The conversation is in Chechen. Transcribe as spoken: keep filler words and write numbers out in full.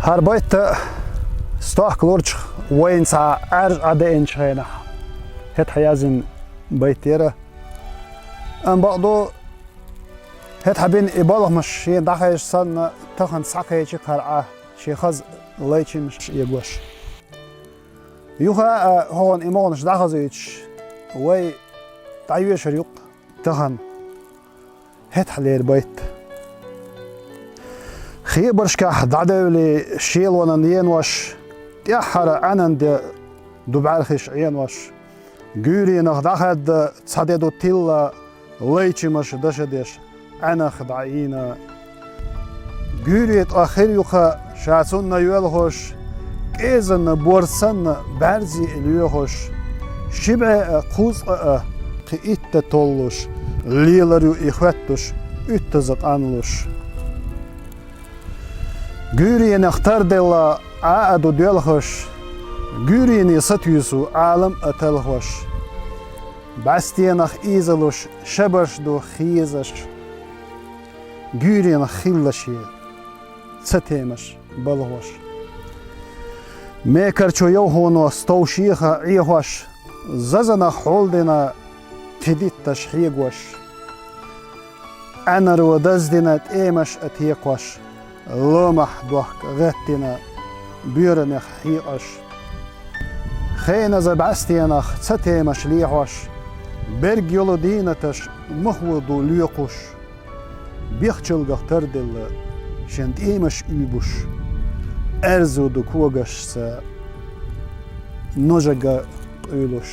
ХӀара байт стохка лурча вайна цхьа Ӏаьржа Ӏа деанча хенахь, хӀетахь яздина байт яра. Амма бакъду, хӀетахь бина и балхамаш шена дӀахезаш санна, тахана схьакхечи кхара Ӏа, шен хаза лайчимаш эгош. Юха а хӀокхунна и могӀанаш дӀахазуьйтуш, вай дӀайоьшур ю-кх тахана хӀетахь лерина байт. Хебаршкахь дӀадевлий шелонан енош, тӀаьххьара Ӏаьнан де ду бӀаьрхиш Ӏенош. Гуьйренах дӀахаьдда цхьа де ду тилла, лайчимаш даша деш, Ӏаьнах дӀаийна. Гуьйре тӀа хир ю-кха ша цунна йоьлхуш, кӀезанна бор санна бӀаьрзе лоьхуш, ши бӀе а, кхузткъа а, кхин итт а толлуш, лелар ю и хоьттуш, уьттаза къанлуш. Гуьйренах тарделла Ӏа а ду доьлхуш, гуьйрене сатуьйсу Ӏалам а талхош. БӀаьстенах ийзалуш шабарш ду хезаш, гуьйренах хилла шен цатемаш балхош. Мекарчу йовхоно стовшеха Ӏехош, зазанах хьулдина кхин дитташ хьегош. Ӏаьнаро даздина тӀемаш а текхош, ломахь дохка гӀеттина боьранех хьекъаш. Хеназа бӀаьстенах цатемаш лехьош, берг йолу дийнаташ махо ду лоькхуш, бехчалгах тарделла шен тӀемаш уьйбуш, аьрзу ду когашца ножага къуьйлуш.